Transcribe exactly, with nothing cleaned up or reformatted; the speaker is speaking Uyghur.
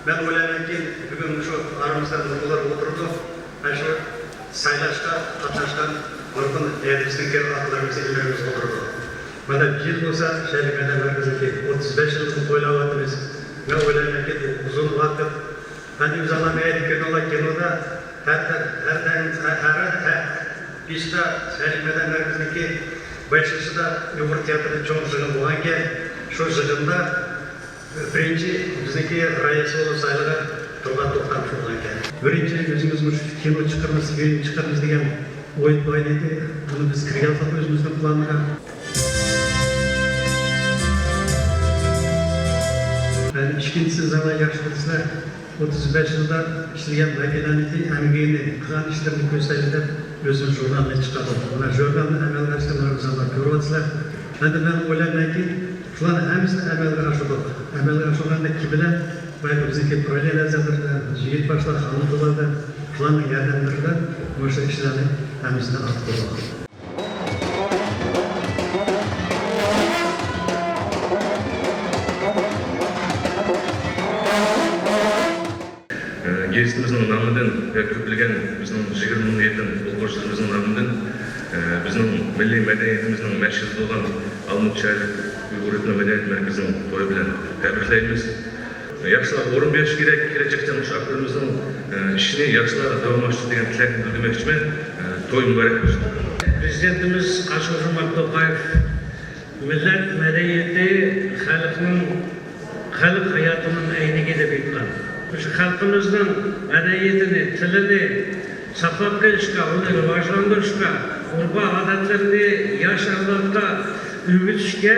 مەن ئويلايمەنكى، بۈگۈن مۇشۇ ئارىمىزدا نۇرغۇنلار ئولتۇرىدۇ، مانا شۇ سايلاشقا قاتناشقان نۇرغۇن ھەيئەتىمىزنىڭكى ئەزالىرىمىز، ئىللىرىمىز ئولتۇرىدۇ. مانا بىر يىل بولسا شەھەرلىك مەدەنىيەت مەركىزىنىڭكى ئوتتۇز بەش يىللىقىنى تويلاۋاتىمىز. مەن ئويلايمەنكى، بۇ ئۇزۇن ۋاقىت. مەن ئىمزالاپ ئەيدىپ كىنودا ھەر، ھەر، ھەر، ھەر، ھەر، ھەر، بىشتا شەھەرلىك مەدەنىيەت مەركىزىنىڭكى باشلىشىدا ئۇيغۇر تىياتىرىدا چوڭ يىغىن بولغانكەن، شۇ يىغىندا بىرىنچى بىزنىڭكى رايىس بولۇپ سايلىغان تۇرغان توختاموف بولغانكەن. بىرىنچى ئۆزىمىز مۇشۇ كىنو چىقىرىمىز، فىلىم چىقىرىمىز دېگەن ئوي بار ئىدى. بۇنى بىز كىرگۈزدۇق ئۆزىمىزنىڭ پىلانىغا. يەنە ئىككىنچىسى، زاۋا ياخشى بىلىسىلەر، ئوتتۇز بەش يىلدا ئىشلىگەن مەدەنىيىتى، ئەمگىكىنى، قىلغان ئىشلىرىنى كۆرسەيلى دەپ ئۆزىنىڭ ژۇرنالىنى چىقاردۇق. مانا ژۇرنالنى ئەمەلگە ئاشۇرغانلار كۆرۈۋاتىسىلەر. ئەمدى مەن ئويلايمەنكى، شۇلارنى ھەممىسىنى ئەمەلگە ئاشۇردۇق. ئەمەلگە ئاشۇرغاندا كىم بىلەن؟ بايىقى بىزنىڭكى پاراللېل ئەزالىرى بىلەن، يىگىت باشلار، خانىم قىزلار بىلەن، شۇلارنىڭ ياردەملىرى بىلەن مۇشۇ ئىشلارنى ھەممىسىنى ئاتقۇزدۇق. گېزىتىمىزنىڭ نامىدىن ۋە كۆپلىگەن بىزنىڭ يىگىرمە مىڭغا يېقىن ئوقۇغۇچىلىرىمىزنىڭ نامىدىن بىزنىڭ مىللىي مەدەنىيىتىمىزنىڭ مەشرىپى بولغان ئالمۇتا شەھەرلىك ئۇيغۇر ئېتنو مەدەنىيەت مەركىزىنىڭ تويى بىلەن تەبرىكلەيمىز. ياشلارغا ئورۇن بېرىش كېرەك، كېلەچەكتە مۇشۇ ئاكتىپىمىزنىڭ ئىشىنى ياشلار داۋاملاشتۇرىدۇ دېگەن تىلەكنى بىلدۈرمەكچىمەن. توي مۇبارەك بولسۇن. پرېزىدېنتىمىز قاسىم-جومارت توقايېۋ مىللەت مەدەنىيىتى خەلقنىڭ، خەلق ھاياتىنىڭ ئەينىكى دەپ ئېيتقان. مۇشۇ خەلقىمىزنىڭ مەدەنىيىتىنى، تىلىنى ساقلاپ قېلىشقا، ئۇنى راۋاجلاندۇرۇشقا، ئۇرپا ئادەتلىرىنى ياش ئەۋلادقا ئۆگىتىشكە.